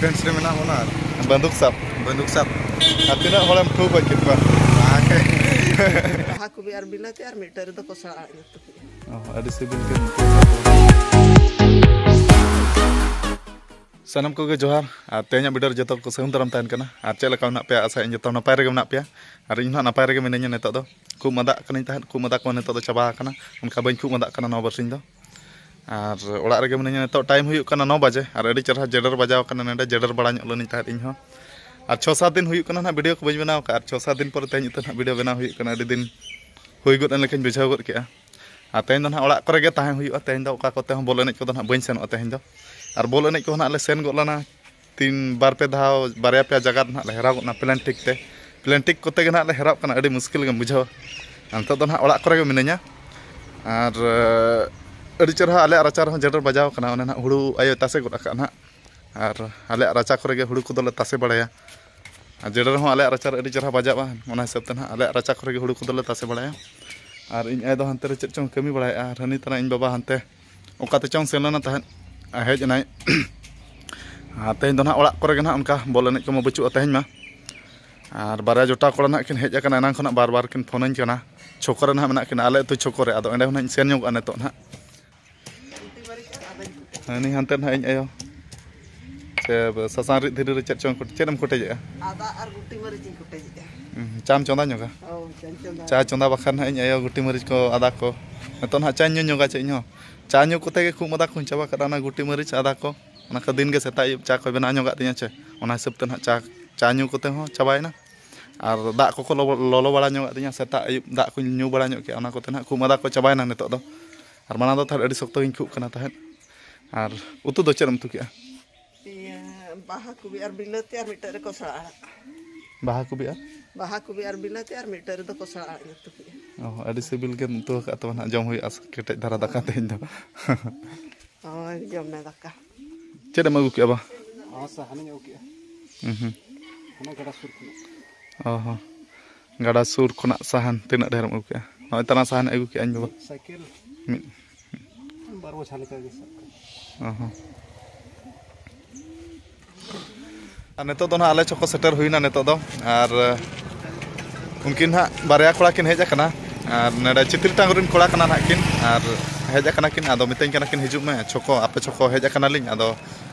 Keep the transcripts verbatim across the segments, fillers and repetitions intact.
Friends ᱨᱮ ᱢᱮᱱᱟᱜ ᱵᱚᱱᱟ ᱟᱨ ᱵᱟᱱᱫᱩᱠ ᱥᱟᱵ᱾ ᱵᱟᱱᱫᱩᱠ ᱥᱟᱵ᱾ ᱟᱨ ᱛᱤᱱᱟᱹᱜ ᱦᱚᱲᱮᱢ ᱴᱷᱩ ᱜᱚᱡ ᱠᱮᱫ ᱠᱚᱣᱟ? ᱵᱟᱦᱟ ᱠᱚᱵᱤ ᱟᱨ ᱵᱤᱞᱟᱹᱛᱤ ᱟᱨ ᱢᱤᱫᱴᱟᱝ ᱨᱮᱫᱚ ᱠᱚ ᱥᱟᱲᱟ ᱟᱲᱟᱜ ᱧᱚᱜ ᱛᱟᱠᱚᱣᱟ᱾ ᱚ, ᱟᱹᱰᱤ ᱥᱤᱵᱤᱞ ᱜᱮ᱾ ᱥᱟᱱᱟᱢ ᱠᱚᱜᱮ ᱡᱚᱦᱟᱨ᱾ ᱟᱨ ᱛᱮᱦᱮᱧᱟᱜ ᱵᱷᱤᱰᱤᱭᱳ ᱨᱮ ᱡᱚᱛᱚ ᱠᱚ ᱥᱟᱹᱜᱩᱱ ᱫᱟᱨᱟᱢ ᱛᱟᱦᱮᱱ ᱠᱟᱱᱟ᱾ ᱟᱨ ᱪᱮᱫ ᱞᱮᱠᱟ ᱢᱮᱱᱟᱜ ᱯᱮᱭᱟ? ᱟᱥᱟᱭᱟᱹᱧ ᱡᱚᱛᱚ ᱱᱟᱯᱟᱭ ᱨᱮᱜᱮ ᱢᱮᱱᱟᱜ ᱯᱮᱭᱟ᱾ ᱟᱨ ᱤᱧ ᱦᱚᱸ ᱱᱟᱯᱟᱭ ᱨᱮᱜᱮ ᱢᱤᱱᱟᱹᱧᱟ ᱱᱤᱛᱚᱜ ᱫᱚ᱾ ᱠᱷᱩᱜ ᱢᱟᱸᱫᱟᱜ ᱠᱟᱹᱱᱟᱹᱧ ᱛᱟᱦᱮᱸᱫ, ᱠᱷᱩᱜ ᱢᱟᱸᱫᱟ ᱠᱚ ᱱᱤᱛᱚᱜ ᱫᱚ ᱪᱟᱵᱟ ᱟᱠᱟᱱᱟ᱾ ᱚᱱᱠᱟ ᱵᱟᱹᱧ ᱠᱷᱩᱜ ᱢᱟᱸᱫᱟᱜ ᱠᱟᱱᱟ ᱱᱚᱣᱟ ᱵᱟᱨᱥᱤᱧ ᱫᱚ᱾ ᱟᱨ ᱚᱲᱟᱜ ᱨᱮᱜᱮ ᱢᱤᱱᱟᱹᱧᱟ ᱱᱤᱛᱚᱜ᱾ ᱴᱟᱭᱤᱢ ᱦᱩᱭᱩᱜ ᱠᱟᱱᱟ ᱱᱚ ᱵᱟᱡᱮ ᱟᱨ ᱟᱹᱰᱤ ᱪᱮᱦᱨᱟ ᱡᱮᱰᱮᱨ ᱵᱟᱡᱟᱣ ᱠᱟᱱᱟ᱾ ᱱᱚᱰᱮ ᱡᱮᱰᱮᱨ ᱵᱟᱲᱟ ᱧᱚᱜ ᱞᱮᱱᱟᱹᱧ ᱛᱟᱦᱮᱸᱫ ᱤᱧ ᱦᱚᱸ᱾ ᱟᱨ ᱪᱷᱚ ᱥᱟᱛ ᱫᱤᱱ ᱦᱩᱭᱩᱜ ᱠᱟᱱᱟ ᱱᱟᱦᱟᱜ ᱵᱷᱤᱰᱤᱭᱳ ᱠᱚ ᱵᱟᱹᱧ ᱵᱮᱱᱟᱣ ᱟᱠᱟᱫᱼᱟ᱾ ᱟᱨ ᱪᱷᱚ ᱥᱟᱛ ᱫᱤᱱ ᱯᱚᱨᱮ ᱛᱮᱦᱮᱧ ᱩᱛᱟᱹᱨ ᱱᱟᱦᱟᱜ ᱵᱷᱤᱰᱤᱭᱳ ᱵᱮᱱᱟᱣ ᱦᱩᱭᱩᱜ ᱠᱟᱱᱟ᱾ ᱟᱹᱰᱤ ᱫᱤᱱ ᱦᱩᱭ ᱜᱚᱫ ᱮᱱ ᱞᱮᱠᱟᱧ ᱵᱩᱡᱷᱟᱹᱣ ᱜᱚᱫ ᱠᱮᱫᱼᱟ᱾ ᱟᱨ ᱛᱮᱦᱮᱧ ᱫᱚ ᱱᱟᱦᱟᱜ ᱚᱲᱟᱜ ᱠᱚᱨᱮ ᱜᱮ ᱛᱟᱦᱮᱸ ᱦᱩᱭᱩᱜᱼᱟ᱾ ᱛᱮᱦᱮᱧ ᱫᱚ ᱚᱠᱟ ᱠᱚᱛᱮ ᱦᱚᱸ ᱵᱚᱞ ᱮᱱᱮᱡ ᱠᱚᱫᱚ ᱱᱟᱦᱟᱜ ᱵᱟᱹᱧ ᱥᱮᱱᱚᱜᱼᱟ ᱛᱮᱦᱮᱧ ᱫᱚ᱾ ᱟᱨ ᱵᱚᱞ ᱮᱱᱮᱡ ᱠᱚᱦᱚᱸ ᱱᱟᱦᱟᱜ ᱞᱮ ᱥᱮᱱ ᱜᱚᱫ ᱞᱮᱱᱟ ᱛᱤᱱ, ᱵᱟᱨ ᱯᱮ ᱫᱷᱟᱣ, ᱵᱟᱨᱭᱟ ᱯᱮᱭᱟ ᱡᱟᱭᱜᱟ ᱨᱮ ᱱᱟᱦᱟᱜ ᱞᱮ ᱦᱮᱨᱟᱣ ᱜᱚᱫ ᱱᱟ᱾ ᱯᱞᱮᱱᱴᱤᱠ ᱛᱮ, ᱯᱞᱮᱱᱴᱤᱠ ᱠᱚᱛᱮ ᱜᱮ ᱱᱟᱦᱟᱜ ᱞᱮ ᱦᱮᱨᱟᱣ ᱠᱟᱱᱟ᱾ ᱟᱹᱰᱤ ᱢᱩᱥᱠᱤᱞ ᱜᱮᱢ ᱵᱩᱡᱷᱟᱹᱣᱟ᱾ ᱟᱨ ᱱᱤᱛᱚᱜ ᱫᱚ ᱱᱟᱦᱟᱜ ᱚᱲᱟᱜ ᱠᱚᱨᱮ ᱜᱮ ᱢᱤᱱᱟᱹᱧᱟ᱾ ᱟᱨ ᱟᱹᱰᱤ ᱪᱮᱦᱨᱟ ᱟᱞᱮᱭᱟᱜ ᱨᱟᱪᱟ ᱨᱮᱦᱚᱸ ᱡᱮᱰᱮᱨ ᱵᱟᱡᱟᱣ ᱠᱟᱱᱟ᱾ ᱚᱱᱮ ᱱᱟᱦᱟᱜ ᱦᱩᱲᱩ ᱟᱭᱳᱭ ᱛᱟᱥᱮ ᱜᱚᱫ ᱟᱠᱟᱫ ᱱᱟᱦᱟᱜ᱾ ᱟᱨ ᱟᱞᱮᱭᱟᱜ ᱨᱟᱪᱟ ᱠᱚᱨᱮ ᱜᱮ ᱦᱩᱲᱩ ᱠᱚᱫᱚᱞᱮ ᱛᱟᱥᱮ ᱵᱟᱲᱟᱭᱟ᱾ ᱟᱨ ᱡᱮᱰᱮᱨ ᱦᱚᱸ ᱟᱞᱮᱭᱟᱜ ᱨᱟᱪᱟ ᱨᱮ ᱟᱹᱰᱤ ᱪᱮᱦᱨᱟ ᱵᱟᱡᱟᱜᱼᱟ᱾ ᱚᱱᱟ ᱦᱤᱥᱟᱹᱵ ᱛᱮ ᱱᱟᱦᱟᱜ ᱟᱞᱮᱭᱟᱜ ᱨᱟᱪᱟ ᱠᱚᱨᱮ ᱜᱮ ᱦᱩᱲᱩ ᱠᱚᱫᱚᱞᱮ ᱛᱟᱥᱮ ᱵᱟᱲᱟᱭᱟ᱾ ᱟᱨ ᱤᱧ ᱟᱭᱳ ᱫᱚ ᱦᱟᱱᱛᱮ ᱨᱮ ᱪᱮᱫ ᱪᱚᱝ ᱠᱟᱹᱢᱤ ᱵᱟᱲᱟᱭᱮᱫᱼᱟ᱾ ᱟᱨ ᱦᱟᱹᱱᱤ ᱛᱟᱨᱟ ᱤᱧ ᱵᱟᱵᱟ ᱦᱟᱱᱛᱮ ᱚᱠᱟᱛᱮ ᱪᱚᱝ ᱥᱮᱱ ᱞᱮᱱᱟ ᱛᱟᱦᱮᱸᱫ᱾ ᱟᱨ ᱦᱮᱡ ᱮᱱᱟᱭ᱾ ᱟᱨ ᱛᱮᱦᱮᱧ ᱫᱚ ᱱᱟᱦᱟᱜ ᱚᱲᱟᱜ ᱠᱚᱨᱮ ᱜᱮ ᱱᱟᱦᱟᱜ ᱚᱱᱠᱟ ᱵᱚᱞ ᱮᱱᱮᱡ ᱠᱚᱢᱟ ᱵᱟᱹᱪᱩᱜᱼᱟ ᱛᱮᱦᱮᱧ ᱢᱟ᱾ ᱟᱨ ᱵᱟᱨᱭᱟ ᱡᱚᱴᱟᱣ ᱠᱚᱲᱟ ᱱᱟᱦᱟᱜ ᱠᱤᱱ ᱦᱮᱡ ᱟᱠᱟᱱᱟ, ᱮᱱᱟᱝ ᱠᱷᱚᱱᱟᱜ ᱵᱟᱨ ᱵᱟᱨ ᱠᱤᱱ ᱯᱷᱳᱱᱟᱹᱧ ᱠᱟᱱᱟ᱾ ᱪᱷᱚᱠᱚ ᱨᱮ ᱱᱟᱦᱟᱜ ᱢᱮᱱᱟᱜ ᱠᱤᱱᱟ, ᱟᱞᱮ ᱟᱹᱛᱩ ᱪᱷᱚᱠᱚ ᱨᱮ᱾ ᱟᱫᱚ ᱚᱸᱰᱮ ᱦᱚᱸ ᱱᱟᱦᱟᱜ ᱤᱧ ᱥᱮᱱ ᱧᱚᱜᱚᱜᱼᱟ ᱱᱤᱛᱚᱜ ᱱᱟᱦᱟᱜ᱾ ᱦᱟᱹᱱᱤ ᱦᱟᱱᱛᱮ ᱱᱟᱦᱟᱜ ᱤᱧ ᱟᱭᱳ᱾ ᱪᱮ ᱥᱟᱥᱟᱝ ᱨᱤᱫ ᱫᱷᱤᱨᱤ ᱨᱮ ᱪᱮᱫ ᱪᱚᱝ, ᱪᱮᱫ ᱮᱢ ᱠᱚᱴᱮᱡᱮᱜᱼᱟ? ᱟᱫᱟ ᱟᱨ ᱜᱩᱴᱤ ᱢᱟᱹᱨᱤᱪ ᱤᱧ ᱠᱚᱴᱮᱡᱮᱜᱼᱟ᱾ ᱦᱩᱸ, ᱪᱟᱢ ᱪᱚᱸᱫᱟ ᱧᱚᱜᱟ? ᱦᱳᱭ, ᱪᱟᱧ ᱪᱚᱸᱫᱟ᱾ ᱪᱟ ᱪᱚᱸᱫᱟ ᱵᱟᱠᱷᱟᱱ ᱱᱟᱦᱟᱜ ᱤᱧ ᱟᱭᱳ ᱜᱩᱴᱤ ᱢᱟᱹᱨᱤᱪ ᱠᱚ, ᱟᱫᱟ ᱠᱚ᱾ ᱱᱤᱛᱚᱜ ᱱᱟᱦᱟᱜ ᱪᱟᱧ ᱧᱩ ᱧᱚᱜᱟ ᱪᱮ ᱤᱧ ᱦᱚᱸ᱾ ᱪᱟ ᱧᱩ ᱠᱚᱛᱮ ᱜᱮ ᱠᱷᱩᱜ ᱢᱟᱸᱫᱟ ᱠᱚᱧ ᱪᱟᱵᱟ ᱠᱟᱫᱟ, ᱚᱱᱟ ᱜᱩᱴᱤ ᱢᱟᱹᱨᱤᱪ, ᱟᱫᱟ ᱠᱚ᱾ ᱚᱱᱟ ᱠᱚ ᱫᱤᱱ ᱜᱮ ᱥᱮᱛᱟᱜ ᱟᱹᱭᱩᱵ ᱪᱟ ᱠᱚᱭ ᱵᱮᱱᱟᱣ ᱧᱚᱜᱟᱜ ᱛᱤᱧᱟ ᱪᱮ᱾ ᱚᱱᱟ ᱦᱤᱥᱟᱹᱵ ᱛᱮ ᱱᱟᱦᱟᱜ ᱪᱟ, ᱪᱟ ᱧᱩ ᱠᱚᱛᱮ ᱦᱚᱸ ᱪᱟᱵᱟᱭᱮᱱᱟ᱾ ᱟᱨ ᱫᱟᱜ ᱠᱚᱠᱚ ᱞᱚᱵᱚ-, ᱞᱚᱞᱚ ᱵᱟᱲᱟ ᱧᱚᱜᱟᱜ ᱛᱤᱧᱟ, ᱥᱮᱛᱟᱜ ᱟᱹᱭᱩᱵ ᱫᱟᱜ ᱠᱚᱧ ᱧᱩ ᱵᱟᱲᱟ ᱧᱚᱜ ᱠᱮᱜᱼᱟ, ᱚᱱᱟ ᱠᱚᱛᱮ ᱱᱟᱦᱟᱜ ᱠᱷᱩᱜ ᱢᱟᱸᱫᱟ ᱠᱚ ᱪᱟᱵᱟᱭᱮᱱᱟ ᱱᱤᱛᱚᱜ ᱫᱚ᱾ ᱟᱨ ᱢᱟᱲᱟᱝ ᱫᱚ ᱛᱟᱦᱚᱞᱮ ᱟᱹᱰᱤ ᱥᱚᱠᱛᱚ ᱜᱤᱧ ᱠᱷᱩᱜ ᱠᱟᱱᱟ ᱛᱟᱦᱮᱸᱫ᱾ ᱟᱨ ᱩᱛᱩ ᱫᱚ ᱪᱮᱫ ᱮᱢ ᱩᱛᱩ ᱠᱮᱜᱼᱟ? ᱤᱭᱟᱹ, ᱵᱟᱦᱟ ᱠᱚᱵᱤ ᱟᱨ ᱵᱤᱞᱟᱹᱛᱤ ᱟᱨ ᱢᱤᱫᱴᱮᱡ ᱨᱮ ᱠᱚᱥᱲᱟ ᱟᱲᱟᱜ᱾ ᱵᱟᱦᱟ ᱠᱚᱵᱤ ᱟᱨ? ᱵᱟᱦᱟ ᱠᱚᱵᱤ ᱟᱨ ᱵᱤᱞᱟᱹᱛᱤ ᱟᱨ ᱢᱤᱫᱴᱮᱡ ᱨᱮᱫᱚ ᱠᱚᱥᱲᱟ ᱟᱲᱟᱜ ᱤᱧ ᱩᱛᱩ ᱠᱮᱜᱼᱟ᱾ ᱚ, ᱟᱹᱰᱤ ᱥᱤᱵᱤᱞ ᱜᱮᱢ ᱩᱛᱩ ᱟᱠᱟᱫ ᱛᱟᱵᱚᱱᱟ, ᱡᱚᱢ ᱦᱩᱭᱩᱜᱼᱟ ᱠᱮᱴᱮᱡ ᱫᱷᱟᱨᱟ ᱫᱟᱠᱟ ᱛᱮᱦᱮᱧ ᱫᱚ᱾ ᱦᱳᱭ, ᱡᱚᱢ ᱢᱮ ᱫᱟᱠᱟ᱾ ᱪᱮᱫ ᱮᱢ ᱟᱹᱜᱩ ᱠᱮᱜᱼᱟ ᱵᱟ? ᱦᱚᱸ, ᱥᱟᱦᱟᱱᱤᱧ ᱟᱹᱜᱩ ᱠᱮᱜᱼᱟ᱾ ᱦᱩᱸ ᱦᱩᱸ᱾ ᱦᱟᱱᱟ ᱜᱟᱰᱟ ᱥᱩᱨ ᱠᱷᱚᱱᱟᱜ᱾ ᱚ ᱦᱚᱸ᱾ ᱜᱟᱰᱟ ᱥᱩᱨ ᱠᱷᱚᱱᱟᱜ ᱥᱟᱦᱟᱱ ᱛᱤᱱᱟᱹᱜ ᱰᱷᱮᱨ ᱮᱢ ᱟᱹᱜᱩ ᱠᱮᱜᱼᱟ? ᱱᱚᱜᱼᱚᱭ ᱛᱟᱞᱟᱝ ᱥᱟᱦᱟᱱ ᱟᱹᱜᱩ ᱠᱮᱜᱼᱟ ᱤᱧ ᱵᱟᱵᱟ᱾ ᱢᱤᱫ ᱥᱟᱭᱠᱮᱞ᱾ ᱢᱤᱫ᱾ ᱵᱟᱨ ᱵᱚᱡᱷᱟ ᱞᱮᱠᱟ ᱜᱮ ᱥᱟᱵ ᱠᱟᱜ᱾ ᱚ ᱦᱚᱸ᱾ ᱟᱨ ᱱᱤᱛᱚᱜ ᱫᱚ ᱱᱟᱦᱟᱜ ᱟᱞᱮ ᱪᱷᱚᱠᱚ ᱥᱮᱴᱮᱨ ᱦᱩᱭᱱᱟ ᱱᱤᱛᱚᱜ ᱫᱚ᱾ ᱟᱨ ᱩᱱᱠᱤᱱ ᱦᱟᱸᱜ ᱵᱟᱨᱭᱟ ᱠᱚᱲᱟ ᱠᱤᱱ ᱦᱮᱡ ᱟᱠᱟᱱᱟ, ᱟᱨ ᱱᱚᱰᱮ ᱪᱤᱛᱨᱤ ᱴᱟᱝ ᱨᱮᱱ ᱠᱚᱲᱟ ᱠᱟᱱᱟ ᱱᱟᱦᱟᱜ ᱠᱤᱱ, ᱟᱨ ᱦᱮᱡ ᱟᱠᱟᱱᱟ ᱠᱤᱱ᱾ ᱟᱫᱚ ᱢᱤᱛᱟᱹᱧ ᱠᱟᱱᱟ ᱠᱤᱱ, "ᱦᱤᱡᱩᱜ ᱢᱮ ᱪᱷᱚᱠᱚ, ᱟᱯᱮ ᱪᱷᱚᱠᱚ ᱦᱮᱡ ᱟᱠᱟᱱᱟᱞᱤᱧ᱾" ᱟᱫᱚ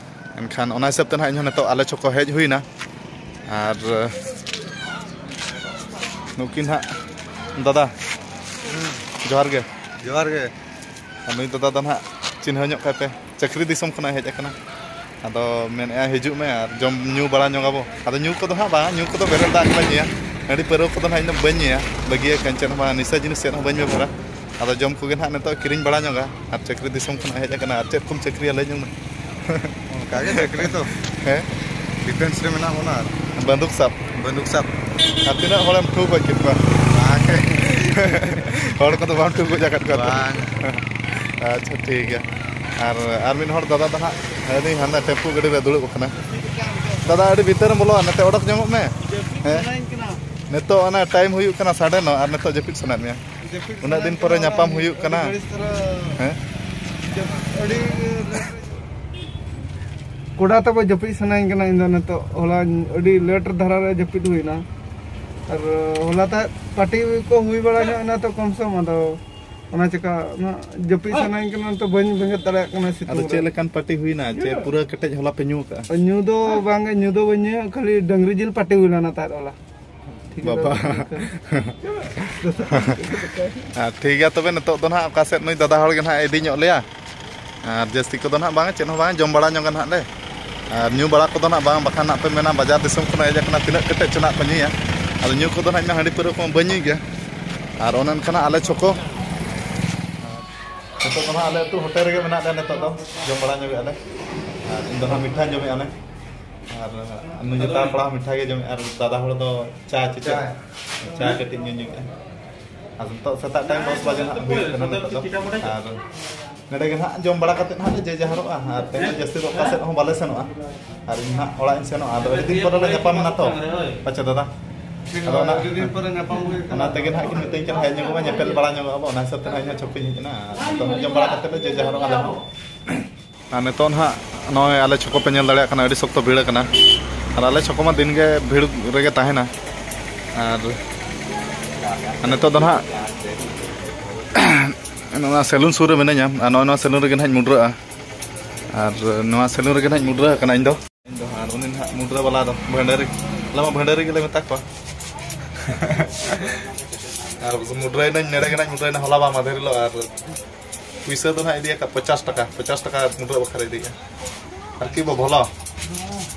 ᱮᱱᱠᱷᱟᱱ ᱚᱱᱟ ᱦᱤᱥᱟᱹᱵ ᱛᱮ ᱱᱟᱦᱟᱜ ᱤᱧᱦᱚᱸ ᱱᱤᱛᱚᱜ ᱟᱞᱮ ᱪᱷᱚᱠᱚ ᱦᱮᱡ ᱦᱩᱭᱱᱟ᱾ ᱟᱨ ᱱᱩᱠᱤᱱ ᱦᱟᱸᱜ ᱫᱟᱫᱟ, ᱡᱚᱦᱟᱨ ᱜᱮ᱾ ᱡᱚᱦᱟᱨ ᱜᱮ᱾ ᱟᱨ ᱱᱩᱭ ᱫᱟᱫᱟ ᱫᱚ ᱱᱟᱦᱟᱜ ᱪᱤᱱᱦᱟᱹᱣ ᱧᱚᱜ ᱠᱟᱭ ᱯᱮ, ᱪᱟᱹᱠᱨᱤ ᱫᱤᱥᱚᱢ ᱠᱷᱚᱱᱟᱜ ᱦᱮᱡ ᱟᱠᱟᱱᱟ᱾ ᱟᱫᱚ ᱢᱮᱱᱮᱫᱼᱟ, "ᱦᱤᱡᱩᱜ ᱢᱮ ᱟᱨ ᱡᱚᱢ ᱧᱩ ᱵᱟᱲᱟ ᱧᱚᱜ ᱟᱵᱚ᱾" ᱟᱫᱚ ᱧᱩ ᱠᱚᱫᱚ ᱦᱟᱸᱜ ᱵᱟᱝ, ᱧᱩ ᱠᱚᱫᱚ ᱵᱮᱨᱮᱞ ᱫᱟᱜ ᱜᱮᱞᱮ ᱧᱩᱭᱟ᱾ ᱦᱟᱺᱰᱤ ᱯᱟᱹᱣᱨᱟᱹ ᱠᱚᱫᱚ ᱦᱟᱸᱜ ᱤᱧ ᱫᱚ ᱵᱟᱹᱧ ᱧᱩᱭᱟ, ᱵᱟᱹᱜᱤᱭᱟᱹ ᱠᱟᱹᱧ, ᱪᱮᱫ ᱦᱚᱸ ᱵᱟᱝ, ᱱᱤᱥᱟᱹ ᱡᱤᱱᱤᱥ ᱪᱮᱫ ᱦᱚᱸ ᱵᱟᱹᱧ ᱵᱮᱵᱚᱦᱟᱨᱟ᱾ ᱟᱫᱚ ᱡᱚᱢ ᱠᱚᱜᱮ ᱱᱟᱦᱟᱜ ᱱᱤᱛᱚᱜ ᱠᱤᱨᱤᱧ ᱵᱟᱲᱟ ᱧᱚᱜᱟ, ᱟᱨ ᱪᱟᱹᱠᱨᱤ ᱫᱤᱥᱚᱢ ᱠᱷᱚᱱᱟᱜ ᱦᱮᱡ ᱟᱠᱟᱱᱟ᱾ ᱟᱨ ᱪᱮᱫ ᱠᱚᱢ ᱪᱟᱹᱠᱨᱤᱭᱟ, ᱞᱟᱹᱭ ᱧᱚᱜ ᱢᱮ᱾ ᱚᱱᱠᱟ ᱜᱮ ᱪᱟᱹᱠᱨᱤ ᱫᱚ᱾ ᱦᱮᱸ? ᱰᱤᱯᱷᱮᱱᱥ ᱨᱮ ᱢᱮᱱᱟᱜ ᱵᱚᱱᱟ ᱟᱨ᱾ ᱵᱟᱱᱫᱩᱠ ᱥᱟᱵ? ᱵᱟᱱᱫᱩᱠ ᱥᱟᱵ᱾ ᱟᱨ ᱛᱤᱱᱟᱹᱜ ᱦᱚᱲᱮᱢ ᱴᱷᱩ ᱜᱚᱡ ᱠᱮᱫ ᱠᱚᱣᱟ? ᱵᱟᱝ᱾ ᱦᱚᱲ ᱠᱚᱫᱚ ᱵᱟᱢ ᱴᱷᱩ ᱜᱚᱡ ᱟᱠᱟᱫ ᱠᱚᱣᱟ ᱛᱚ? ᱵᱟᱝ᱾ ᱟᱪᱪᱷᱟ, ᱴᱷᱤᱠ ᱜᱮᱭᱟ᱾ ᱟᱨ, ᱟᱨ ᱢᱤᱫ ᱦᱚᱲ ᱫᱟᱫᱟ ᱫᱚ ᱦᱟᱸᱜ ᱦᱟᱹᱱᱤ ᱦᱟᱱᱟ ᱴᱮᱢᱯᱩ ᱜᱟᱹᱰᱤ ᱨᱮ ᱫᱩᱲᱩᱵ ᱟᱠᱟᱱᱟ᱾ ᱫᱟᱫᱟ, ᱟᱹᱰᱤ ᱵᱷᱤᱛᱟᱹᱨᱮᱢ ᱵᱚᱞᱚᱜᱼᱟ, ᱱᱚᱛᱮ ᱚᱰᱚᱠ ᱧᱟᱢᱚᱜ ᱢᱮ᱾ ᱦᱮᱸ? ᱱᱤᱛᱚᱜ ᱚᱱᱟ ᱴᱟᱭᱤᱢ ᱦᱩᱭᱩᱜ ᱠᱟᱱᱟ ᱥᱟᱰᱮ ᱱᱚ, ᱟᱨ ᱱᱤᱛᱚᱜ ᱡᱟᱹᱯᱤᱫ ᱥᱟᱱᱟᱭᱮᱫ ᱢᱮᱭᱟ᱾ ᱩᱱᱟᱹᱜ ᱫᱤᱱ ᱯᱚᱨᱮ ᱧᱟᱯᱟᱢ ᱦᱩᱭᱩᱜ ᱠᱟᱱᱟ᱾ ᱦᱮᱸ? ᱟᱹᱰᱤ ᱠᱚᱰᱟ ᱛᱟᱵᱚ ᱡᱟᱹᱯᱤᱫ ᱥᱟᱱᱟᱧ ᱠᱟᱱᱟ ᱤᱧ ᱫᱚ ᱱᱤᱛᱚᱜ᱾ ᱦᱚᱞᱟ ᱟᱹᱰᱤ ᱞᱮᱴ ᱫᱷᱟᱨᱟ ᱨᱮ ᱡᱟᱹᱯᱤᱫ ᱦᱩᱭᱱᱟ᱾ ᱟᱨ ᱦᱚᱞᱟ ᱛᱟᱦᱮᱸᱫ ᱯᱟᱨᱴᱤ ᱠᱚ ᱦᱩᱭ ᱵᱟᱲᱟ ᱧᱚᱜ ᱮᱱᱟ ᱛᱚ ᱠᱚᱢ ᱥᱚᱢ, ᱟᱫᱚ ᱚᱱᱟ ᱪᱮᱠᱟ ᱚᱱᱟ ᱡᱟᱹᱯᱤᱫ ᱥᱟᱱᱟᱧ ᱠᱟᱱᱟ, ᱱᱤᱛᱚᱜ ᱵᱟᱹᱧ ᱵᱮᱸᱜᱮᱫ ᱫᱟᱲᱮᱭᱟᱜ ᱠᱟᱱᱟ ᱥᱤᱛᱩᱝ ᱟᱫᱚ ᱪᱮᱫ ᱨᱮ᱾ ᱞᱮᱠᱟᱱ ᱯᱟᱨᱴᱤ ᱦᱩᱭᱱᱟ? ᱪᱮ ᱯᱩᱨᱟᱹ ᱠᱮᱴᱮᱡ ᱦᱚᱞᱟ ᱯᱮ ᱧᱩ ᱠᱟᱜᱼᱟ? ᱧᱩ ᱫᱚ ᱵᱟᱝ ᱜᱮ, ᱧᱩ ᱫᱚ ᱵᱟᱹᱧ ᱧᱩᱭᱟ, ᱠᱷᱟᱹᱞᱤ ᱰᱟᱹᱝᱨᱤ ᱡᱤᱞ ᱯᱟᱨᱴᱤ ᱦᱩᱭ ᱞᱮᱱᱟ ᱛᱟᱦᱮᱸᱫ ᱦᱚᱞᱟ᱾ ᱴᱷᱤᱠ ᱵᱟᱵᱟ᱾ ᱜᱮᱭᱟ᱾ ᱟᱨ ᱴᱷᱤᱠ ᱜᱮᱭᱟ, ᱛᱚᱵᱮ ᱱᱤᱛᱚᱜ ᱫᱚ ᱱᱟᱦᱟᱜ ᱚᱠᱟ ᱥᱮᱫ ᱱᱩᱭ ᱫᱟᱫᱟ ᱦᱚᱲ ᱜᱮ ᱱᱟᱦᱟᱜ ᱤᱫᱤ ᱧᱚᱜ ᱞᱮᱭᱟ᱾ ᱟᱨ ᱡᱟᱹᱥᱛᱤ ᱠᱚᱫᱚ ᱱᱟᱦᱟᱜ ᱵᱟᱝ, ᱪᱮᱫ ᱦᱚᱸ ᱵᱟᱝ, ᱡᱚᱢ ᱵᱟᱲᱟ ᱧᱚᱜᱟ ᱱᱟᱦᱟᱜ ᱞᱮ᱾ ᱟᱨ ᱧᱩ ᱵᱟᱲᱟ ᱠᱚᱫᱚ ᱱᱟᱦᱟᱜ ᱵᱟᱝ, ᱵᱟᱠᱷᱟᱱ ᱱᱟᱦᱟᱜ ᱯᱮ ᱢᱮᱱᱟ, "ᱵᱟᱡᱟᱨ ᱫᱤᱥᱚᱢ ᱠᱷᱚᱱᱟᱜ ᱦᱮᱡ ᱟᱠᱟᱱᱟ, ᱛᱤᱱᱟᱹᱜ ᱠᱮᱴᱮᱡ ᱪᱚ ᱱᱟᱦᱟᱜ ᱠᱚ ᱧᱩᱭᱟ?" ᱟᱫᱚ ᱧᱩ ᱠᱚᱫᱚ ᱱᱟᱦᱟᱜ ᱤᱧ ᱢᱟ ᱦᱟᱺᱰᱤ ᱯᱟᱹᱣᱨᱟᱹ ᱠᱚᱢᱟ ᱵᱟᱹᱧ ᱧᱩᱭ ᱜᱮᱭᱟ᱾ ᱟᱨ ᱚᱱᱮ ᱚᱱᱠᱟᱱᱟᱜ ᱟᱞᱮ ᱪᱷᱚᱠᱚ᱾ ᱱᱤᱛᱚᱜ ᱫᱚ ᱱᱟᱦᱟᱜ ᱟᱞᱮ ᱟᱹᱛᱩ ᱦᱳᱴᱮᱞ ᱨᱮᱜᱮ ᱢᱮᱱᱟᱜ ᱞᱮᱭᱟ ᱱᱤᱛᱚᱜ ᱫᱚ, ᱡᱚᱢ ᱵᱟᱲᱟ ᱧᱚᱜᱮᱜᱼᱟ ᱞᱮ᱾ ᱟᱨ ᱤᱧ ᱫᱚ ᱱᱟᱦᱟᱜ ᱢᱤᱴᱷᱟᱧ ᱡᱚᱢᱮᱜᱼᱟ ᱚᱱᱮ᱾ ᱟᱨ ᱱᱩᱭ ᱡᱚᱴᱟᱣ ᱠᱚᱲᱟ ᱦᱚᱸ ᱢᱤᱴᱷᱟ ᱜᱮ ᱡᱚᱢᱮᱜᱼᱟ, ᱟᱨ ᱫᱟᱫᱟ ᱦᱚᱲ ᱫᱚ ᱪᱟ ᱪᱮ ᱪᱮᱫ? ᱪᱟ᱾ ᱪᱟ ᱠᱟᱹᱴᱤᱡ ᱧᱩ ᱧᱚᱜᱼᱟ᱾ ᱟᱨ ᱱᱤᱛᱚᱜ ᱥᱮᱛᱟᱜ ᱴᱟᱭᱤᱢ ᱫᱚᱥ ᱵᱟᱡᱮ ᱱᱟᱦᱟᱜ ᱦᱩᱭᱩᱜ ᱠᱟᱱᱟ ᱱᱤᱛᱚᱜ ᱫᱚ᱾ ᱟᱨ ᱱᱚᱰᱮ ᱜᱮ ᱱᱟᱦᱟᱜ ᱡᱚᱢ ᱵᱟᱲᱟ ᱠᱟᱛᱮ ᱱᱟᱦᱟᱜ ᱞᱮ ᱡᱮ ᱡᱟᱦᱟᱨᱚᱜᱼᱟ᱾ ᱟᱨ ᱛᱮᱦᱮᱧ ᱫᱚ ᱡᱟᱹᱥᱛᱤ ᱫᱚ ᱚᱠᱟ ᱥᱮᱫ ᱦᱚᱸ ᱵᱟᱞᱮ ᱥᱮᱱᱚᱜᱼᱟ᱾ ᱟᱨ ᱤᱧ ᱱᱟᱦᱟᱜ ᱚᱲᱟᱜ ᱤᱧ ᱥᱮᱱᱚᱜᱼᱟ᱾ ᱟᱫᱚ ᱟᱹᱰᱤ ᱫᱤᱱ ᱯᱚᱨᱮ ᱞᱮ ᱧᱟᱯᱟᱢ ᱮᱱᱟ ᱛᱚ᱾ ᱟᱪᱪᱷᱟ ᱫᱟᱫᱟ᱾ ᱟᱫᱚ ᱚᱱᱟ, ᱟᱹᱰᱤ ᱫᱤᱱ ᱯᱚᱨᱮ ᱧᱟᱯᱟᱢ ᱦᱩᱭ ᱠᱟᱱᱟ᱾ ᱚᱱᱟ ᱛᱮᱜᱮ ᱱᱟᱦᱟᱜ ᱠᱤᱱ ᱢᱤᱛᱟᱹᱧ ᱠᱟᱱᱟ, "ᱦᱮᱡ ᱧᱚᱜᱚᱜ ᱢᱮ, ᱧᱮᱯᱮᱞ ᱵᱟᱲᱟ ᱧᱚᱜᱚᱜ ᱟᱵᱚ", ᱚᱱᱟ ᱦᱤᱥᱟᱹᱵ ᱛᱮ ᱱᱟᱦᱟᱜ ᱤᱧ ᱦᱚᱸ ᱪᱷᱚᱠ ᱤᱧ ᱦᱮᱡ ᱮᱱᱟ᱾ ᱟᱨ ᱱᱤᱛᱚᱜ ᱦᱚᱸ ᱡᱚᱢ ᱵᱟᱲᱟ ᱠᱟᱛᱮ ᱞᱮ ᱡᱮ ᱡᱟᱦᱟᱨᱚᱜᱼᱟ ᱟᱞᱮ ᱦᱚᱸ᱾ ᱟᱨ ᱱᱤᱛᱚᱜ ᱱᱟᱦᱟᱜ ᱱᱚᱜᱼᱚᱭ ᱟᱞᱮ ᱪᱷᱚᱠᱚ ᱯᱮ ᱧᱮᱞ ᱫᱟᱲᱮᱭᱟᱜ ᱠᱟᱱᱟ, ᱟᱹᱰᱤ ᱥᱚᱠᱛᱚ ᱵᱷᱤᱲ ᱟᱠᱟᱱᱟ᱾ ᱟᱨ ᱟᱞᱮ ᱪᱷᱚᱠᱚ ᱢᱟ ᱫᱤᱱ ᱜᱮ ᱵᱷᱤᱲ ᱨᱮᱜᱮ ᱛᱟᱦᱮᱱᱟ᱾ ᱟᱨ ᱱᱤᱛᱚᱜ ᱫᱚ ᱱᱟᱦᱟᱜ ᱱᱚᱣᱟ ᱥᱮᱞᱩᱱ ᱥᱩᱨ ᱨᱮ ᱢᱤᱱᱟᱹᱧᱟ᱾ ᱟᱨ ᱱᱚᱜᱼᱚᱭ ᱱᱚᱣᱟ ᱥᱮᱞᱩᱱ ᱨᱮᱜᱮ ᱱᱟᱦᱟᱜ ᱤᱧ ᱢᱩᱰᱨᱟᱹᱜᱼᱟ᱾ ᱟᱨ ᱱᱚᱣᱟ ᱥᱮᱞᱩᱱ ᱨᱮᱜᱮ ᱱᱟᱦᱟᱜ ᱤᱧ ᱢᱩᱰᱨᱟᱹ ᱟᱠᱟᱱᱟ ᱤᱧ ᱫᱚ᱾ ᱤᱧ ᱫᱚ ᱟᱨ ᱩᱱᱤ ᱱᱟᱦᱟᱜ ᱢᱩᱰᱨᱟᱹ ᱵᱟᱞᱟ ᱫᱚ ᱵᱷᱟᱹᱱᱰᱟᱹᱨᱤ, ᱟᱞᱮ ᱢᱟ ᱵᱷᱟᱹᱱᱰᱟᱹᱨᱤ ᱜᱮᱞᱮ ᱢᱮᱛᱟ ᱠᱚᱣᱟ᱾ ᱟᱨ ᱢᱩᱰᱨᱟᱹᱭᱮᱱᱟᱹᱧ, ᱱᱚᱰᱮ ᱜᱮ ᱱᱟᱦᱟᱜ ᱢᱩᱰᱨᱟᱹᱭᱮᱱᱟ, ᱦᱚᱞᱟ ᱵᱟᱝ ᱢᱟᱫᱷᱮᱨ ᱦᱤᱞᱳᱜ᱾ ᱟᱨ ᱯᱩᱭᱥᱟᱹ ᱫᱚ ᱱᱟᱦᱟᱜ ᱤᱫᱤᱭᱟᱠᱟᱫ ᱯᱚᱪᱟᱥ ᱴᱟᱠᱟ, ᱯᱚᱪᱟᱥ ᱴᱟᱠᱟ ᱢᱩᱰᱨᱟᱹ ᱵᱟᱠᱷᱨᱟ ᱤᱫᱤᱭᱮᱫᱼᱟ᱾ ᱟᱨ ᱠᱤ ᱵᱚ ᱵᱷᱚᱞᱚ?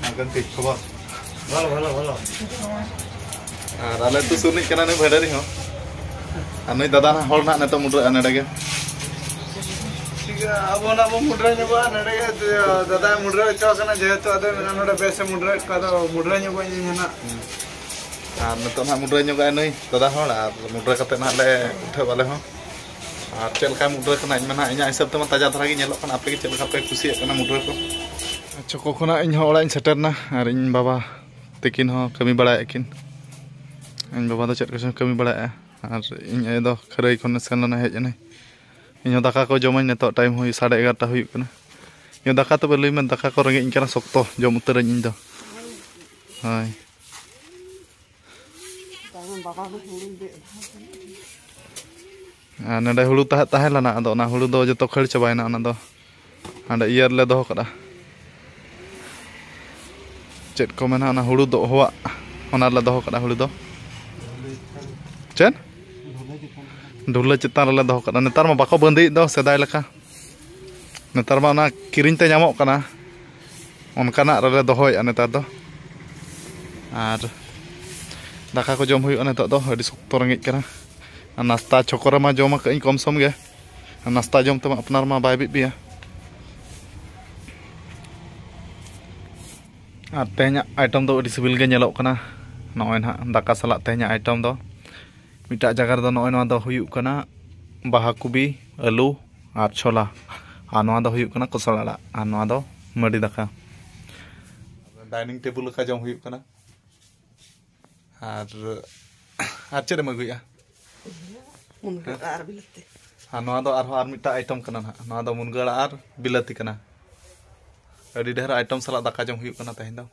ᱟᱨ ᱠᱟᱹᱱᱛᱤ ᱠᱷᱚᱵᱚᱨ? ᱵᱷᱚᱞᱚ, ᱵᱷᱚᱞᱚ, ᱵᱷᱚᱞᱚ᱾ ᱟᱨ ᱟᱞᱮ ᱟᱹᱛᱩ ᱥᱩᱨ ᱨᱤᱱᱤᱡ ᱠᱟᱱᱟ ᱱᱩᱭ ᱵᱷᱟᱹᱰᱟᱹᱨᱤ ᱦᱚᱸ᱾ ᱟᱨ ᱱᱩᱭ ᱫᱟᱫᱟ ᱦᱚᱲ ᱱᱟᱦᱟᱜ ᱱᱤᱛᱚᱜ ᱢᱩᱰᱨᱟᱹᱜᱼᱟ ᱱᱚᱰᱮ ᱜᱮ᱾ ᱴᱷᱤᱠ ᱜᱮᱭᱟ, ᱟᱵᱚ ᱱᱟᱜ ᱵᱚᱱ ᱢᱩᱰᱨᱟᱹ ᱧᱚᱜᱚᱜᱼᱟ ᱱᱚᱰᱮ ᱜᱮ᱾ ᱫᱟᱫᱟ ᱢᱩᱰᱨᱟᱹ ᱦᱚᱪᱚ ᱟᱠᱟᱱᱟ, ᱡᱮᱦᱮᱛᱩ ᱟᱫᱚ ᱢᱮᱱᱟ ᱱᱚᱰᱮ ᱵᱮᱥ ᱮ ᱢᱩᱰᱨᱟᱹ ᱦᱚᱪᱚ ᱠᱚᱣᱟ, ᱟᱫᱚ ᱢᱩᱰᱨᱟᱹ ᱧᱚᱜᱚᱜ ᱤᱧ ᱦᱟᱸᱜ᱾ ᱟᱨ ᱱᱤᱛᱚᱜ ᱱᱟᱦᱟᱜ ᱢᱩᱰᱨᱟᱹ ᱧᱚᱜᱚᱜᱼᱟᱭ ᱱᱩᱭ ᱫᱟᱫᱟ ᱦᱚᱲ, ᱟᱨ ᱢᱩᱰᱨᱟᱹ ᱠᱟᱛᱮ ᱱᱟᱦᱟᱜ ᱞᱮ ᱩᱴᱷᱟᱹᱣ ᱟᱞᱮ ᱦᱚᱸ᱾ ᱟᱨ ᱪᱮᱫ ᱞᱮᱠᱟ ᱢᱩᱰᱨᱟᱹ ᱠᱟᱱᱟ, ᱤᱧ ᱢᱟ ᱱᱟᱦᱟᱜ ᱤᱧᱟᱹᱜ ᱦᱤᱥᱟᱹᱵ ᱛᱮᱢᱟ ᱛᱟᱡᱟ ᱫᱷᱟᱨᱟ ᱜᱮ ᱧᱮᱞᱚᱜ ᱠᱟᱱᱟ᱾ ᱟᱯᱮ ᱜᱮ ᱪᱮᱫ ᱞᱮᱠᱟ ᱯᱮ ᱠᱩᱥᱤᱭᱟᱜ ᱠᱟᱱᱟ ᱢᱩᱰᱨᱟᱹ ᱠᱚ? ᱪᱷᱚᱠᱚ ᱠᱷᱚᱱᱟᱜ ᱤᱧ ᱦᱚᱸ ᱚᱲᱟᱜ ᱤᱧ ᱥᱮᱴᱮᱨ ᱮᱱᱟ, ᱟᱨ ᱤᱧ ᱵᱟᱵᱟ ᱛᱤᱠᱤᱱ ᱦᱚᱸ ᱠᱟᱹᱢᱤ ᱵᱟᱲᱟᱭᱮᱫ ᱠᱤᱱ᱾ ᱤᱧ ᱵᱟᱵᱟ ᱫᱚ ᱪᱮᱫ ᱠᱚᱪᱚᱝ ᱠᱟᱹᱢᱤ ᱵᱟᱲᱟᱭᱮᱫᱼᱟ, ᱟᱨ ᱤᱧ ᱟᱭᱳ ᱫᱚ ᱠᱷᱟᱹᱨᱟᱹᱭ ᱠᱷᱚᱱᱮ ᱥᱮᱱ ᱞᱮᱱᱟ, ᱦᱮᱡ ᱮᱱᱟᱭ᱾ ᱤᱧ ᱦᱚᱸ ᱫᱟᱠᱟ ᱠᱚ ᱡᱚᱢᱟᱹᱧ, ᱱᱤᱛᱚᱜ ᱴᱟᱭᱤᱢ ᱦᱩᱭ ᱥᱟᱲᱮ ᱮᱜᱟᱨᱚᱴᱟ ᱦᱩᱭᱩᱜ ᱠᱟᱱᱟ᱾ ᱤᱧ ᱫᱟᱠᱟ ᱛᱚᱵᱮ ᱞᱟᱹᱭ ᱢᱮ, ᱫᱟᱠᱟ ᱠᱚ ᱨᱮᱸᱜᱮᱡ ᱤᱧ ᱠᱟᱱᱟ ᱥᱚᱠᱛᱚ, ᱡᱚᱢ ᱩᱛᱟᱹᱨᱟᱹᱧ ᱤᱧ ᱫᱚ᱾ ᱦᱳᱭ᱾ ᱟᱨ ᱱᱚᱰᱮ ᱦᱩᱲᱩ ᱛᱟᱦᱮᱸ, ᱛᱟᱦᱮᱸ ᱞᱮᱱᱟ, ᱟᱫᱚ ᱚᱱᱟ ᱦᱩᱲᱩ ᱫᱚ ᱡᱚᱛᱚ ᱠᱷᱟᱹᱲ ᱪᱟᱵᱟᱭᱮᱱᱟ᱾ ᱚᱱᱟ ᱫᱚ ᱦᱟᱸᱰᱮ ᱤᱭᱟᱹ ᱨᱮᱞᱮ ᱫᱚᱦᱚ ᱠᱟᱜᱼᱟ᱾ ᱪᱮᱫ ᱠᱚ ᱢᱮᱱᱟ, ᱚᱱᱟ ᱦᱩᱲᱩ ᱫᱚᱦᱚᱣᱟᱜ, ᱚᱱᱟ ᱨᱮᱞᱮ ᱫᱚᱦᱚ ᱠᱟᱜᱼᱟ ᱦᱩᱲᱩ ᱫᱚ᱾ ᱪᱮᱫ? ᱰᱷᱩᱞᱟᱹ ᱪᱮᱛᱟᱱ ᱨᱮᱞᱮ ᱫᱚᱦᱚ ᱠᱟᱜᱼᱟ᱾ ᱱᱮᱛᱟᱨ ᱢᱟ ᱵᱟᱠᱚ ᱵᱟᱺᱫᱤᱭᱮᱫ ᱫᱚ ᱥᱮᱫᱟᱭ ᱞᱮᱠᱟ᱾ ᱱᱮᱛᱟᱨ ᱢᱟ ᱚᱱᱟ ᱠᱤᱨᱤᱧ ᱛᱮ ᱧᱟᱢᱚᱜ ᱠᱟᱱᱟ, ᱚᱱᱠᱟᱱᱟᱜ ᱨᱮᱞᱮ ᱫᱚᱦᱚᱭᱮᱫᱼᱟ ᱱᱮᱛᱟᱨ ᱫᱚ᱾ ᱟᱨ ᱫᱟᱠᱟ ᱠᱚ ᱡᱚᱢ ᱦᱩᱭᱩᱜᱼᱟ ᱱᱤᱛᱚᱜ ᱫᱚ, ᱟᱹᱰᱤ ᱥᱚᱠᱛᱚ ᱨᱮᱸᱜᱮᱡ ᱠᱟᱱᱟ᱾ ᱟᱨ ᱱᱟᱥᱛᱟ ᱪᱷᱚᱠᱚ ᱨᱮᱢᱟ ᱡᱚᱢ ᱟᱠᱟᱫ ᱟᱹᱧ ᱠᱚᱢ ᱥᱚᱢ ᱜᱮ, ᱟᱨ ᱱᱟᱥᱛᱟ ᱡᱚᱢ ᱛᱮᱢᱟ ᱟᱯᱱᱟᱨ ᱢᱟ ᱵᱟᱭ ᱵᱤᱜ ᱯᱮᱭᱟ᱾ ᱟᱨ ᱛᱮᱦᱮᱧᱟᱜ ᱟᱭᱴᱮᱢ ᱫᱚ ᱟᱹᱰᱤ ᱥᱤᱵᱤᱞ ᱜᱮ ᱧᱮᱞᱚᱜ ᱠᱟᱱᱟ᱾ ᱱᱚᱜᱼᱚᱭ ᱱᱟᱦᱟᱜ ᱫᱟᱠᱟ ᱥᱟᱞᱟᱜ ᱛᱮᱦᱮᱧᱟᱜ ᱟᱭᱴᱮᱢ ᱫᱚ, ᱢᱤᱫᱴᱟᱜ ᱡᱟᱭᱜᱟ ᱨᱮᱫᱚ ᱱᱚᱜᱼᱚᱭ ᱱᱚᱣᱟ ᱫᱚ ᱦᱩᱭᱩᱜ ᱠᱟᱱᱟ ᱵᱟᱦᱟ ᱠᱚᱵᱤ, ᱟᱹᱞᱩ ᱟᱨ ᱪᱷᱚᱞᱟ, ᱟᱨ ᱱᱚᱣᱟ ᱫᱚ ᱦᱩᱭᱩᱜ ᱠᱟᱱᱟ ᱠᱚᱥᱞᱟ ᱟᱲᱟᱜ, ᱟᱨ ᱱᱚᱣᱟ ᱫᱚ ᱢᱟᱹᱰᱤ ᱫᱟᱠᱟ᱾ ᱰᱟᱭᱱᱤᱝ ᱴᱮᱵᱩᱞ ᱞᱮᱠᱟ ᱡᱚᱢ ᱦᱩᱭᱩᱜ ᱠᱟᱱᱟ᱾ ᱟᱨ, ᱟᱨ ᱪᱮᱫ ᱮᱢ ᱟᱹᱜᱩᱭᱮᱫᱼᱟ? ᱢᱩᱱᱜᱟᱹ ᱟᱲᱟᱜ ᱟᱨ ᱵᱤᱞᱟᱹᱛᱤ᱾ ᱟᱨ ᱱᱚᱣᱟ ᱫᱚ ᱟᱨᱦᱚᱸ ᱟᱨ ᱢᱤᱫᱴᱟᱝ ᱟᱭᱴᱮᱢ ᱠᱟᱱᱟ ᱱᱟᱦᱟᱜ, ᱱᱚᱣᱟ ᱫᱚ ᱢᱩᱱᱜᱟᱹ ᱟᱲᱟᱜ ᱟᱨ ᱵᱤᱞᱟᱹᱛᱤ ᱠᱟᱱᱟ᱾ ᱟᱹᱰᱤ ᱰᱷᱮᱨ ᱟᱭᱴᱮᱢ ᱥᱟᱞᱟᱜ ᱫᱟᱠᱟ ᱡᱚᱢ ᱦᱩᱭᱩᱜ ᱠᱟᱱᱟ ᱛᱮᱦᱮᱧ ᱫᱚ᱾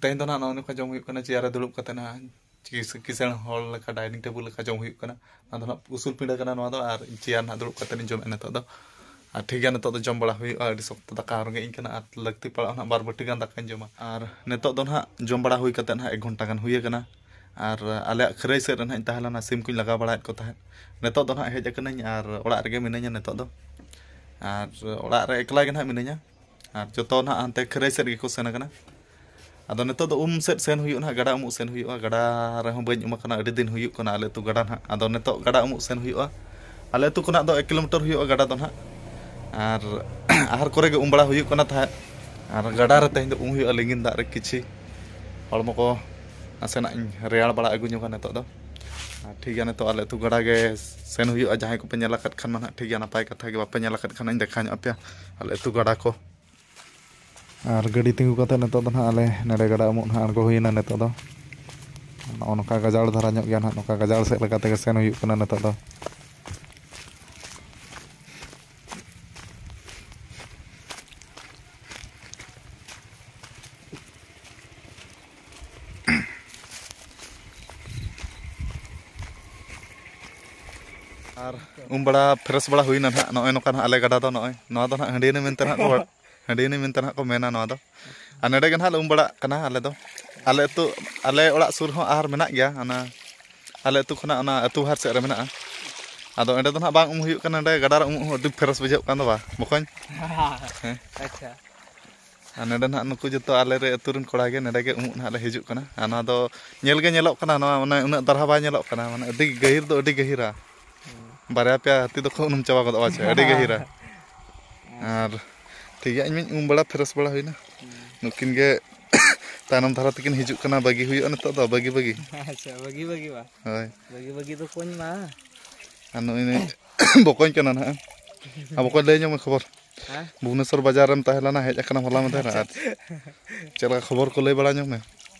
ᱛᱮᱦᱮᱧ ᱫᱚ ᱱᱟᱦᱟᱜ ᱱᱚᱜᱼᱚ ᱱᱚᱝᱠᱟ ᱡᱚᱢ ᱦᱩᱭᱩᱜ ᱠᱟᱱᱟ, ᱪᱮᱭᱟᱨ ᱨᱮ ᱫᱩᱲᱩᱵ ᱠᱟᱛᱮ ᱱᱟᱦᱟᱜ ᱠᱤᱥ-, ᱠᱤᱥᱟᱹᱬ ᱦᱚᱲ ᱞᱮᱠᱟ ᱰᱟᱭᱱᱤᱝ ᱴᱮᱵᱩᱞ ᱞᱮᱠᱟ ᱡᱚᱢ ᱦᱩᱭᱩᱜ ᱠᱟᱱᱟ᱾ ᱱᱚᱣᱟ ᱫᱚ ᱱᱟᱦᱟᱜ ᱩᱥᱩᱞ ᱯᱤᱸᱰᱟᱹ ᱠᱟᱱᱟ ᱱᱚᱣᱟ ᱫᱚ, ᱟᱨ ᱪᱮᱭᱟᱨ ᱱᱟᱦᱟᱜ ᱫᱩᱲᱩᱵ ᱠᱟᱛᱮ ᱞᱤᱧ ᱡᱚᱢᱮᱫᱼᱟ ᱱᱤᱛᱚᱜ ᱫᱚ᱾ ᱟᱨ ᱴᱷᱤᱠ ᱜᱮᱭᱟ, ᱱᱤᱛᱚᱜ ᱫᱚ ᱡᱚᱢ ᱵᱟᱲᱟ ᱦᱩᱭᱩᱜᱼᱟ, ᱟᱹᱰᱤ ᱥᱚᱠᱛᱚ ᱫᱟᱠᱟ ᱨᱮᱸᱜᱮᱡ ᱤᱧ ᱠᱟᱱᱟ, ᱟᱨ ᱞᱟᱹᱠᱛᱤ ᱯᱟᱲᱟᱜᱼᱟ ᱱᱟᱦᱟᱜ ᱵᱟᱨ ᱵᱟᱹᱴᱤ ᱜᱟᱱ ᱫᱟᱠᱟᱧ ᱡᱚᱢᱟ᱾ ᱟᱨ ᱱᱤᱛᱚᱜ ᱫᱚ ᱱᱟᱦᱟᱜ ᱡᱚᱢ ᱵᱟᱲᱟ ᱦᱩᱭ ᱠᱟᱛᱮ ᱱᱟᱦᱟᱜ ᱮᱠ ᱜᱷᱚᱱᱴᱟ ᱜᱟᱱ ᱦᱩᱭ ᱟᱠᱟᱱᱟ᱾ ᱟᱨ ᱟᱞᱮᱭᱟᱜ ᱠᱷᱟᱹᱨᱟᱹᱭ ᱥᱮᱫ ᱨᱮ ᱱᱟᱦᱟᱜ ᱤᱧ ᱛᱟᱦᱮᱸ ᱞᱮᱱᱟ, ᱥᱤᱢ ᱠᱚᱧ ᱞᱟᱜᱟ ᱵᱟᱲᱟᱭᱮᱫ ᱠᱚ ᱛᱟᱦᱮᱸᱫ᱾ ᱱᱤᱛᱚᱜ ᱫᱚ ᱱᱟᱦᱟᱜ ᱦᱮᱡ ᱟᱠᱟᱱᱟᱹᱧ ᱟᱨ ᱚᱲᱟᱜ ᱨᱮᱜᱮ ᱢᱤᱱᱟᱹᱧᱟ ᱱᱤᱛᱚᱜ ᱫᱚ᱾ ᱟᱨ ᱚᱲᱟᱜ ᱨᱮ ᱮᱠᱞᱟ ᱜᱮ ᱱᱟᱦᱟᱜ ᱢᱤᱱᱟᱹᱧᱟ᱾ ᱟᱨ ᱡᱚᱛᱚ ᱱᱟᱦᱟᱜ ᱦᱟᱱᱛᱮ ᱠᱷᱟᱹᱨᱟᱹᱭ ᱥᱮᱫ ᱜᱮᱠᱚ ᱥᱮᱱ ᱟᱠᱟᱱᱟ᱾ ᱟᱫᱚ ᱱᱤᱛᱚᱜ ᱫᱚ ᱩᱢ ᱥᱮᱫ ᱥᱮᱱ ᱦᱩᱭᱩᱜᱼᱟ ᱱᱟᱦᱟᱜ, ᱜᱟᱰᱟ ᱩᱢᱩᱜ ᱥᱮᱱ ᱦᱩᱭᱩᱜᱼᱟ᱾ ᱜᱟᱰᱟ ᱨᱮᱦᱚᱸ ᱵᱟᱹᱧ ᱩᱢ ᱟᱠᱟᱱᱟ, ᱟᱹᱰᱤ ᱫᱤᱱ ᱦᱩᱭᱩᱜ ᱠᱟᱱᱟ ᱟᱞᱮ ᱟᱹᱛᱩ ᱜᱟᱰᱟ ᱱᱟᱦᱟᱜ᱾ ᱟᱫᱚ ᱱᱤᱛᱚᱜ ᱜᱟᱰᱟ ᱩᱢᱩᱜ ᱥᱮᱱ ᱦᱩᱭᱩᱜᱼᱟ᱾ ᱟᱞᱮ ᱟᱹᱛᱩ ᱠᱷᱚᱱᱟᱜ ᱫᱚ ᱮᱠ ᱠᱤᱞᱳᱢᱤᱴᱟᱨ ᱦᱩᱭᱩᱜᱼᱟ ᱜᱟᱰᱟ ᱫᱚ ᱱᱟᱦᱟᱜ᱾ ᱟᱨ ᱟᱦᱟᱨ ᱠᱚᱨᱮ ᱜᱮ ᱩᱢ ᱵᱟᱲᱟ ᱦᱩᱭᱩᱜ ᱠᱟᱱᱟ ᱛᱟᱦᱮᱸᱫ᱾ ᱟᱨ ᱜᱟᱰᱟ ᱨᱮ ᱛᱮᱦᱮᱧ ᱫᱚ ᱩᱢ ᱦᱩᱭᱩᱜᱼᱟ ᱞᱤᱸᱜᱤᱱ ᱫᱟᱜ ᱨᱮ, ᱠᱤᱪᱷᱤ ᱦᱚᱲᱢᱚ ᱠᱚ ᱱᱟᱥᱮᱱᱟᱜ ᱤᱧ ᱨᱮᱭᱟᱲ ᱵᱟᱲᱟ ᱟᱹᱜᱩ ᱧᱚᱜᱟ ᱱᱤᱛᱚᱜ ᱫᱚ᱾ ᱟᱨ ᱴᱷᱤᱠ ᱜᱮᱭᱟ, ᱱᱤᱛᱚᱜ ᱟᱞᱮ ᱟᱹᱛᱩ ᱜᱟᱰᱟ ᱜᱮ ᱥᱮᱱ ᱦᱩᱭᱩᱜᱼᱟ᱾ ᱡᱟᱦᱟᱸᱭ ᱠᱚᱯᱮ ᱧᱮᱞ ᱟᱠᱟᱫ ᱠᱷᱟᱱ ᱢᱟ ᱱᱟᱦᱟᱜ ᱴᱷᱤᱠ ᱜᱮᱭᱟ, ᱱᱟᱯᱟᱭ ᱠᱟᱛᱷᱟ ᱜᱮ, ᱵᱟᱯᱮ ᱧᱮᱞ ᱟᱠᱟᱫ ᱠᱷᱟᱱ ᱤᱧ ᱫᱮᱠᱷᱟᱣ ᱧᱚᱜ ᱟᱯᱮᱭᱟ ᱟᱞᱮ ᱟᱹᱛᱩ ᱜᱟᱰᱟ ᱠᱚ᱾ ᱟᱨ ᱜᱟᱹᱰᱤ ᱛᱤᱸᱜᱩ ᱠᱟᱛᱮ ᱱᱤᱛᱚᱜ ᱫᱚ ᱱᱟᱦᱟᱜ ᱟᱞᱮ ᱱᱚᱰᱮ ᱜᱟᱰᱟ ᱩᱢᱩᱜ ᱱᱟᱦᱟᱜ ᱟᱬᱜᱚ ᱦᱩᱭᱮᱱᱟ ᱱᱤᱛᱚᱜ ᱫᱚ᱾ ᱱᱚᱜᱼᱚ ᱱᱚᱝᱠᱟ ᱜᱟᱡᱟᱲ ᱫᱷᱟᱨᱟ ᱧᱚᱜ ᱜᱮᱭᱟ ᱱᱟᱦᱟᱜ, ᱱᱚᱝᱠᱟ ᱜᱟᱡᱟᱲ ᱥᱮᱫ ᱞᱮᱠᱟ ᱛᱮᱜᱮ ᱥᱮᱱ ᱦᱩᱭᱩᱜ ᱠᱟᱱᱟ ᱱᱤᱛᱚᱜ ᱫᱚ᱾ ᱟᱨ ᱩᱢ ᱵᱟᱲᱟ ᱯᱷᱨᱮᱥ ᱵᱟᱲᱟ ᱦᱩᱭᱱᱟ ᱱᱟᱦᱟᱜ᱾ ᱱᱚᱜᱼᱚᱭ ᱱᱚᱝᱠᱟ ᱱᱟᱦᱟᱜ ᱟᱞᱮ ᱜᱟᱰᱟ ᱫᱚ, ᱱᱚᱜᱼᱚᱭ ᱱᱚᱣᱟ ᱫᱚ ᱱᱟᱦᱟᱜ ᱦᱟᱺᱰᱤᱭᱟᱹᱱᱤ ᱢᱮᱱᱛᱮ ᱱᱟᱦᱟᱜ ᱠᱚ, ᱦᱟᱺᱰᱤᱭᱟᱹᱱᱤ ᱢᱮᱱᱛᱮ ᱱᱟᱦᱟᱜ ᱠᱚ ᱢᱮᱱᱟ ᱱᱚᱣᱟ ᱫᱚ᱾ ᱟᱨ ᱱᱚᱰᱮ ᱜᱮ ᱱᱟᱦᱟᱜ ᱞᱮ ᱩᱢ ᱵᱟᱲᱟᱜ ᱠᱟᱱᱟ ᱟᱞᱮ ᱫᱚ᱾ ᱟᱞᱮ ᱟᱹᱛᱩ, ᱟᱞᱮ ᱚᱲᱟᱜ ᱥᱩᱨ ᱦᱚᱸ ᱟᱦᱟᱨ ᱢᱮᱱᱟᱜ ᱜᱮᱭᱟ, ᱚᱱᱟ ᱟᱞᱮ ᱟᱹᱛᱩ ᱠᱷᱚᱱᱟᱜ ᱚᱱᱟ ᱟᱹᱛᱩ ᱵᱟᱦᱟᱨ ᱥᱮᱫ ᱨᱮ ᱢᱮᱱᱟᱜᱼᱟ᱾ ᱟᱫᱚ ᱚᱸᱰᱮ ᱫᱚ ᱱᱟᱦᱟᱜ ᱵᱟᱝ ᱩᱢ ᱦᱩᱭᱩᱜ ᱠᱟᱱᱟ, ᱱᱚᱰᱮ ᱜᱟᱰᱟ ᱨᱮ ᱩᱢᱩᱜ ᱦᱚᱸ ᱟᱹᱰᱤ ᱯᱷᱨᱮᱥ ᱵᱩᱡᱷᱟᱹᱜ ᱠᱟᱱ ᱫᱚ ᱵᱟ, ᱵᱚᱠᱚᱧ? ᱦᱮᱸ᱾ ᱟᱪᱪᱷᱟ᱾ ᱟᱨ ᱱᱚᱰᱮ ᱱᱟᱦᱟᱜ ᱱᱩᱠᱩ ᱡᱚᱛᱚ ᱟᱞᱮ ᱨᱮ ᱟᱹᱛᱩ ᱨᱮᱱ ᱠᱚᱲᱟ ᱜᱮ ᱱᱚᱰᱮ ᱜᱮ ᱩᱢᱩᱜ ᱱᱟᱦᱟᱜ ᱞᱮ ᱦᱤᱡᱩᱜ ᱠᱟᱱᱟ᱾ ᱟᱨ ᱱᱚᱣᱟ ᱫᱚ ᱧᱮᱞ ᱜᱮ ᱧᱮᱞᱚᱜ ᱠᱟᱱᱟ, ᱱᱚᱣᱟ ᱢᱟᱱᱮ ᱩᱱᱟᱹᱜ ᱫᱟᱨᱦᱟ ᱵᱟᱭ ᱧᱮᱞᱚᱜ ᱠᱟᱱᱟ, ᱢᱟᱱᱮ ᱟᱹᱰᱤ ᱜᱟᱹᱦᱤᱨ ᱫᱚ ᱟᱹᱰᱤ ᱜᱟᱹᱦᱤᱨᱟ᱾ ᱦᱩᱸ᱾ ᱵᱟᱨᱭᱟ ᱯᱮᱭᱟ ᱦᱟᱹᱛᱤ ᱫᱚᱠᱚ ᱩᱱᱩᱢ ᱪᱟᱵᱟ ᱜᱚᱫᱚᱜᱼᱟ ᱪᱮ, ᱟᱹᱰᱤ ᱜᱟᱹᱦᱤᱨᱟ᱾ ᱟᱨ ᱴᱷᱤᱠ ᱜᱮᱭᱟ, ᱤᱧ ᱢᱟᱧ ᱩᱢ ᱵᱟᱲᱟ ᱯᱷᱨᱮᱥ ᱵᱟᱲᱟ ᱦᱩᱭᱱᱟ᱾ ᱦᱩᱸ᱾ ᱱᱩᱠᱤᱱ ᱜᱮ ᱛᱟᱭᱱᱚᱢ ᱫᱷᱟᱨᱟ ᱛᱮᱠᱤᱱ ᱦᱤᱡᱩᱜ ᱠᱟᱱᱟ, ᱵᱟᱹᱜᱤ ᱦᱩᱭᱩᱜᱼᱟ ᱱᱤᱛᱚᱜ ᱫᱚ, ᱵᱟᱹᱜᱤ ᱵᱟᱹᱜᱤ᱾ ᱟᱪᱪᱷᱟ, ᱵᱟᱹᱜᱤ ᱵᱟᱹᱜᱤ ᱵᱟ? ᱦᱳᱭ᱾ ᱵᱟᱹᱜᱤ ᱵᱟᱹᱜᱤ ᱫᱚ ᱠᱚᱧ ᱢᱟ᱾ ᱟᱨ ᱱᱩᱭ, ᱱᱩᱭ ᱵᱚᱠᱚᱧ ᱠᱟᱱᱟ ᱱᱟᱦᱟᱜ᱾ ᱟᱨ ᱵᱚᱠᱚᱧ, ᱞᱟᱹᱭ ᱧᱚᱜ ᱢᱮ ᱠᱷᱚᱵᱚᱨ᱾ ᱦᱮᱸ? ᱵᱷᱩᱵᱽᱱᱮᱥᱚᱨ ᱵᱟᱡᱟᱨ ᱨᱮᱢ ᱛᱟᱦᱮᱸ ᱞᱮᱱᱟ, ᱦᱮᱡ ᱟᱠᱟᱱᱟᱢ ᱦᱚᱞᱟ ᱢᱟᱫᱷᱮᱨ, ᱟᱪᱪᱷᱟ, ᱟᱨ ᱟᱪᱪᱷᱟ᱾ ᱪᱮᱫ ᱞᱮᱠᱟ ᱠᱷᱚᱵᱚᱨ ᱠᱚ ᱞᱟᱹᱭ ᱵᱟᱲᱟ ᱧᱚᱜ ᱢᱮ᱾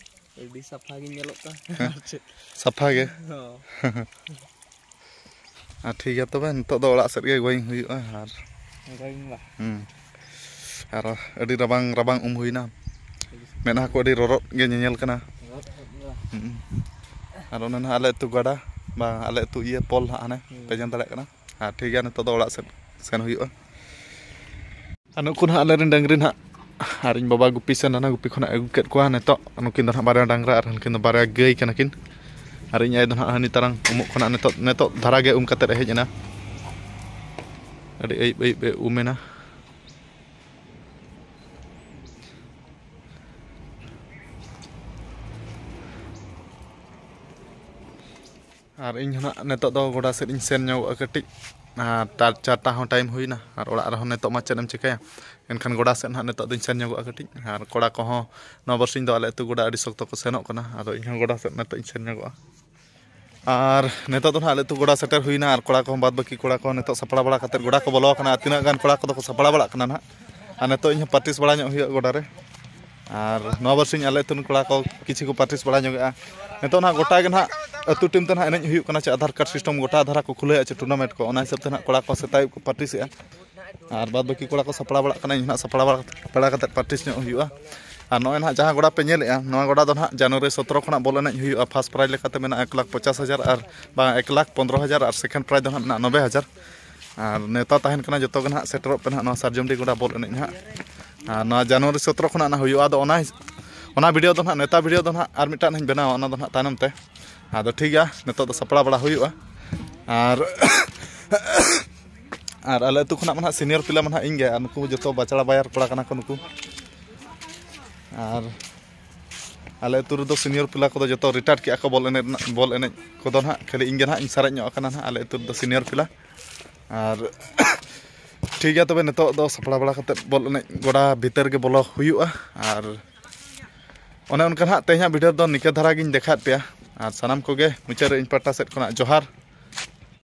ᱟᱹᱰᱤ ᱥᱟᱯᱷᱟ ᱜᱤᱧ ᱧᱮᱞᱚᱜ ᱠᱟᱱᱟ᱾ ᱦᱮᱸ? ᱟᱨ ᱪᱮᱫ? ᱥᱟᱯᱷᱟ ᱜᱮ? ᱦᱚᱸ᱾ ᱟᱨ ᱴᱷᱤᱠ ᱜᱮᱭᱟ ᱛᱚᱵᱮ, ᱱᱤᱛᱚᱜ ᱫᱚ ᱚᱲᱟᱜ ᱥᱮᱫ ᱜᱮ going ᱦᱩᱭᱩᱜᱼᱟ᱾ ᱟᱨ going ᱵᱟ᱾ ᱦᱩᱸ᱾ ᱟᱨ ᱟᱹᱰᱤ ᱨᱟᱵᱟᱝ ᱨᱟᱵᱟᱝ ᱩᱢ ᱦᱩᱭᱱᱟ᱾ ᱢᱮᱫᱦᱟ ᱠᱚ ᱟᱹᱰᱤ ᱨᱚᱨᱚᱫ ᱜᱮ ᱧᱮᱧᱮᱞ ᱠᱟᱱᱟ᱾ ᱦᱩᱸ᱾ ᱟᱨ ᱚᱱᱮ ᱱᱟᱦᱟᱜ ᱟᱞᱮ ᱟᱹᱛᱩ ᱜᱟᱰᱟ, ᱵᱟᱝ, ᱟᱞᱮ ᱟᱹᱛᱩ ᱤᱭᱟᱹ ᱯᱳᱞ ᱱᱟᱦᱟᱜ ᱦᱟᱱᱮ ᱯᱮ ᱧᱮᱞ ᱫᱟᱲᱮᱭᱟᱜ ᱠᱟᱱᱟ᱾ ᱟᱨ ᱴᱷᱤᱠ ᱜᱮᱭᱟ, ᱱᱤᱛᱚᱜ ᱫᱚ ᱚᱲᱟᱜ ᱥᱮᱫ ᱥᱮᱱ ᱦᱩᱭᱩᱜᱼᱟ᱾ ᱟᱨ ᱱᱩᱠᱩ ᱱᱟᱦᱟᱜ ᱟᱞᱮᱨᱮᱱ ᱰᱟᱹᱝᱨᱤ ᱱᱟᱦᱟᱜ, ᱟᱨ ᱤᱧ ᱵᱟᱵᱟ ᱜᱩᱯᱤ ᱥᱮᱱ ᱦᱟᱱᱟ ᱜᱩᱯᱤ ᱠᱷᱚᱱᱟᱜ ᱟᱹᱜᱩ ᱠᱮᱫ ᱠᱚᱣᱟ᱾ ᱱᱤᱛᱚᱜ ᱱᱩᱠᱤᱱ ᱫᱚ ᱱᱟᱦᱟᱜ ᱵᱟᱨᱭᱟ ᱰᱟᱝᱨᱟ ᱟᱨ ᱦᱟᱱᱠᱤᱱ ᱫᱚ ᱵᱟᱨᱭᱟ ᱜᱟᱹᱭ ᱠᱟᱱᱟ ᱠᱤᱱ᱾ ᱟᱨ ᱤᱧ ᱟᱭᱳ ᱫᱚ ᱱᱟᱦᱟᱜ ᱦᱟᱹᱱᱤ ᱛᱟᱨᱟᱝ ᱩᱢᱩᱜ ᱠᱷᱚᱱᱟᱜ ᱱᱤᱛᱚᱜ, ᱱᱤᱛᱚᱜ ᱫᱷᱟᱨᱟ ᱜᱮ ᱩᱢ ᱠᱟᱛᱮᱫ ᱮ ᱦᱮᱡ ᱮᱱᱟ᱾ ᱟᱹᱰᱤ ᱟᱹᱭᱩᱵ ᱟᱹᱭᱩᱵ ᱮ ᱩᱢ ᱮᱱᱟ᱾ ᱟᱨ ᱤᱧ ᱦᱚᱸ ᱱᱟᱜ ᱱᱤᱛᱚᱜ ᱫᱚ ᱜᱚᱰᱟ ᱥᱮᱫ ᱤᱧ ᱥᱮᱱ ᱧᱚᱜᱚᱜᱼᱟ ᱠᱟᱹᱴᱤᱡ᱾ ᱟᱨ ᱛᱟᱨ ᱪᱟᱨᱴᱟ ᱦᱚᱸ ᱴᱟᱭᱤᱢ ᱦᱩᱭᱱᱟ, ᱟᱨ ᱚᱲᱟᱜ ᱨᱮᱦᱚᱸ ᱱᱤᱛᱚᱜ ᱢᱟ ᱪᱮᱫ ᱮᱢ ᱪᱤᱠᱟᱹᱭᱟ᱾ ᱮᱱᱠᱷᱟᱱ ᱜᱚᱰᱟ ᱥᱮᱫ ᱱᱟᱦᱟᱜ ᱱᱤᱛᱚᱜ ᱫᱚᱧ ᱥᱮᱱ ᱧᱚᱜᱚᱜᱼᱟ ᱠᱟᱹᱴᱤᱡ᱾ ᱟᱨ ᱠᱚᱲᱟ ᱠᱚᱦᱚᱸ ᱱᱚᱣᱟ ᱵᱟᱨᱥᱤᱧ ᱫᱚ ᱟᱞᱮ ᱟᱹᱛᱩ ᱜᱚᱰᱟ ᱟᱹᱰᱤ ᱥᱚᱠᱛᱚ ᱠᱚ ᱥᱮᱱᱚᱜ ᱠᱟᱱᱟ᱾ ᱟᱫᱚ ᱤᱧᱦᱚᱸ ᱜᱚᱰᱟ ᱥᱮᱫ ᱱᱤᱛᱚᱜ ᱤᱧ ᱥᱮᱱ ᱧᱚᱜᱚᱜᱼᱟ᱾ ᱟᱨ ᱱᱤᱛᱚᱜ ᱫᱚ ᱱᱟᱦᱟᱜ ᱟᱞᱮ ᱟᱹᱛᱩ ᱜᱚᱰᱟ ᱥᱮᱴᱮᱨ ᱦᱩᱭᱱᱟ, ᱟᱨ ᱠᱚᱲᱟ ᱠᱚᱦᱚᱸ ᱵᱟᱫ ᱵᱟᱹᱠᱤ ᱠᱚᱲᱟ ᱠᱚ ᱱᱤᱛᱚᱜ ᱥᱟᱯᱲᱟᱣ ᱵᱟᱲᱟ ᱠᱟᱛᱮᱫ ᱜᱚᱰᱟ ᱠᱚ ᱵᱚᱞᱚ ᱟᱠᱟᱱᱟ᱾ ᱟᱨ ᱛᱤᱱᱟᱹᱜ ᱜᱟᱱ ᱠᱚᱲᱟ ᱠᱚᱫᱚ ᱠᱚ ᱥᱟᱯᱲᱟᱣ ᱵᱟᱲᱟᱜ ᱠᱟᱱᱟ ᱱᱟᱦᱟᱜ᱾ ᱟᱨ ᱱᱤᱛᱚᱜ ᱤᱧᱦᱚᱸ ᱯᱨᱮᱠᱴᱤᱥ ᱵᱟᱲᱟ ᱧᱚᱜ ᱦᱩᱭᱩᱜᱼᱟ ᱜᱚᱰᱟ ᱨᱮ᱾ ᱟᱨ ᱱᱚᱣᱟ ᱵᱟᱨᱥᱤᱧ ᱟᱞᱮ ᱟᱹᱛᱩ ᱨᱮᱱ ᱠᱚᱲᱟ ᱠᱚ ᱠᱤᱪᱷᱩ ᱠᱚ ᱯᱨᱮᱠᱴᱤᱥ ᱵᱟᱲᱟ ᱧᱚᱜᱮᱜᱼᱟ᱾ ᱱᱤᱛᱚᱜ ᱱᱟᱦᱟᱜ ᱜᱚᱴᱟ ᱜᱮ ᱱᱟᱦᱟᱜ ᱟᱹᱛᱩ ᱴᱤᱢ ᱛᱮ ᱱᱟᱦᱟᱜ ᱮᱱᱮᱡ ᱦᱩᱭᱩᱜ ᱠᱟᱱᱟ, ᱪᱮ ᱟᱫᱷᱟᱨ ᱠᱟᱨᱰ ᱥᱤᱥᱴᱮᱢ ᱜᱚᱴᱟ ᱫᱷᱟᱨᱟ ᱠᱚ ᱠᱷᱩᱞᱟᱹᱣᱮᱫᱼᱟ, ᱪᱮ ᱴᱩᱨᱱᱟᱢᱮᱱᱴ ᱠᱚ, ᱚᱱᱟ ᱦᱤᱥᱟᱹᱵ ᱛᱮ ᱱᱟᱦᱟᱜ ᱠᱚᱲᱟ ᱠᱚ ᱥᱮᱛᱟᱜ ᱟᱹᱭᱩᱵ ᱠᱚ ᱯᱨᱮᱠᱴᱤᱥᱮᱜᱼᱟ᱾ ᱟᱨ ᱵᱟᱫ ᱵᱟᱹᱠᱤ ᱠᱚᱲᱟ ᱠᱚ ᱥᱟᱯᱲᱟᱣ ᱵᱟᱲᱟᱜ ᱠᱟᱱᱟ, ᱤᱧ ᱦᱚᱸ ᱱᱟᱦᱟᱜ ᱥᱟᱯᱲᱟᱣ ᱵᱟᱲᱟ, ᱵᱟᱲᱟ ᱠᱟᱛᱮᱫ ᱯᱨᱮᱠᱴᱤᱥ ᱧᱚᱜ ᱦᱩᱭᱩᱜᱼᱟ᱾ ᱟᱨ ᱱᱚᱜᱼᱚᱭ ᱱᱟᱦᱟᱜ ᱡᱟᱦᱟᱸ ᱜᱚᱰᱟ ᱯᱮ ᱧᱮᱞᱮᱜᱼᱟ, ᱱᱚᱣᱟ ᱜᱚᱰᱟ ᱫᱚ ᱱᱟᱦᱟᱜ ᱡᱟᱱᱩᱣᱟᱨᱤ ᱥᱚᱛᱨᱚ ᱠᱷᱚᱱᱟᱜ ᱵᱚᱞ ᱮᱱᱮᱡ ᱦᱩᱭᱩᱜᱼᱟ᱾ ᱯᱷᱟᱥᱴ ᱯᱨᱟᱭᱤᱡᱽ ᱞᱮᱠᱟᱛᱮ ᱢᱮᱱᱟᱜᱼᱟ ᱮᱠ ᱞᱟᱠᱷ ᱯᱚᱧᱪᱟᱥ ᱦᱟᱡᱟᱨ, ᱟᱨ ᱵᱟᱝ, ᱮᱠ ᱞᱟᱠᱷ ᱯᱚᱱᱫᱽᱨᱚ ᱦᱟᱡᱟᱨ, ᱟᱨ ᱥᱮᱠᱮᱱᱰ ᱯᱨᱟᱭᱤᱡᱽ ᱫᱚ ᱱᱟᱦᱟᱜ ᱢᱮᱱᱟᱜᱼᱟ ᱱᱚᱵᱵᱳᱭ ᱦᱟᱡᱟᱨ᱾ ᱟᱨ ᱱᱮᱣᱛᱟ ᱛᱟᱦᱮᱱ ᱠᱟᱱᱟ ᱡᱚᱛᱚ ᱜᱮ ᱱᱟᱦᱟᱜ ᱥᱮᱴᱮᱨᱚᱜ ᱯᱮ ᱱᱟᱦᱟᱜ ᱱᱚᱣᱟ ᱥᱟᱨᱡᱚᱢᱰᱤ ᱜᱚᱰᱟ ᱵᱚᱞ ᱮᱱᱮᱡ ᱱᱟᱦᱟᱜ᱾ ᱟᱨ ᱱᱚᱣᱟ ᱡᱟᱱᱩᱣᱟᱨᱤ ᱥᱚᱛᱨᱚ ᱠᱷᱚᱱᱟᱜ ᱱᱟᱦᱟᱜ ᱦᱩᱭᱩᱜᱼᱟ᱾ ᱟᱫᱚ ᱚᱱᱟ ᱦᱤᱥ-, ᱚᱱᱟ ᱵᱷᱤᱰᱤᱭᱳ ᱫᱚ ᱱᱟᱦᱟᱜ, ᱱᱮᱣᱛᱟ ᱵᱷᱤᱰᱤᱭᱳ ᱫᱚ ᱱᱟᱦᱟᱜ ᱟᱨ ᱢᱤᱫᱴᱟᱝ ᱱᱟᱦᱟᱜ ᱤᱧ ᱵᱮᱱᱟᱣᱟ, ᱚᱱᱟ ᱫᱚ ᱱᱟᱦᱟᱜ ᱛᱟᱭᱱᱚᱢ ᱛᱮ᱾ ᱟᱫᱚ ᱴᱷᱤᱠ ᱜᱮᱭᱟ, ᱱᱤᱛᱚᱜ ᱫᱚ ᱥᱟᱯᱲᱟᱣ ᱵᱟᱲᱟ ᱦᱩᱭᱩᱜᱼᱟ᱾ ᱟᱨ, ᱟᱨ ᱟᱞᱮ ᱟᱹᱛᱩ ᱠᱷᱚᱱᱟᱜ ᱢᱟ ᱱᱟᱦᱟᱜ ᱥᱤᱱᱤᱭᱚᱨ ᱯᱞᱮᱭᱟᱨ ᱢᱟ ᱱᱟᱦᱟᱜ ᱤᱧ ᱜᱮ, ᱟᱨ ᱱᱩᱠᱩ ᱡᱚᱛᱚ ᱵᱟᱪᱲᱟ ᱵᱟᱭᱟᱨ ᱠᱚᱲᱟ ᱠᱟᱱᱟ ᱠᱚ ᱱᱩᱠᱩ᱾ ᱟᱨ ᱟᱞᱮ ᱟᱹᱛᱩ ᱨᱮᱫᱚ ᱥᱤᱱᱤᱭᱚᱨ ᱯᱞᱮᱭᱟᱨ ᱠᱚᱫᱚ ᱡᱚᱛᱚ ᱨᱤᱴᱟᱭᱟᱨᱰ ᱠᱮᱜᱼᱟ ᱠᱚ ᱵᱚᱞ ᱮᱱᱮᱡ ᱨᱮᱱᱟᱜ, ᱵᱚᱞ ᱮᱱᱮᱡ ᱠᱚᱫᱚ ᱱᱟᱦᱟᱜ ᱠᱷᱟᱹᱞᱤ ᱤᱧ ᱜᱮ ᱱᱟᱦᱟᱜ ᱤᱧ ᱥᱟᱨᱮᱡ ᱧᱚᱜ ᱟᱠᱟᱱᱟ ᱱᱟᱦᱟᱜ ᱟᱞᱮ ᱟᱹᱛᱩ ᱨᱮᱫᱚ ᱥᱤᱱᱤᱭᱚᱨ ᱯᱞᱮᱭᱟᱨ᱾ ᱟᱨ ᱴᱷᱤᱠ ᱜᱮᱭᱟ, ᱛᱚᱵᱮ ᱱᱤᱛᱚᱜ ᱫᱚ ᱥᱟᱯᱲᱟᱣ ᱵᱟᱲᱟ ᱠᱟᱛᱮᱫ ᱵᱚᱞ ᱮᱱᱮᱡ ᱜᱚᱰᱟ ᱵᱷᱤᱛᱟᱹᱨ ᱜᱮ ᱵᱚᱞᱚ ᱦᱩᱭᱩᱜᱼᱟ᱾ ᱟᱨ ᱚᱱᱮ ᱚᱱᱠᱟ ᱱᱟᱦᱟᱜ ᱛᱮᱦᱮᱧᱟᱜ ᱵᱷᱤᱰᱤᱭᱳ ᱫᱚ ᱱᱤᱠᱟᱹ ᱫᱷᱟᱨᱟ ᱜᱤᱧ ᱫᱮᱠᱷᱟᱣᱮᱫ ᱯᱮᱭᱟ᱾ ᱟᱨ ᱥᱟᱱᱟᱢ ᱠᱚᱜᱮ ᱢᱩᱪᱟᱹᱫ ᱨᱮ ᱤᱧ ᱯᱟᱦᱴᱟ ᱥᱮᱫ ᱠᱷᱚᱱᱟᱜ ᱡᱚᱦᱟᱨ᱾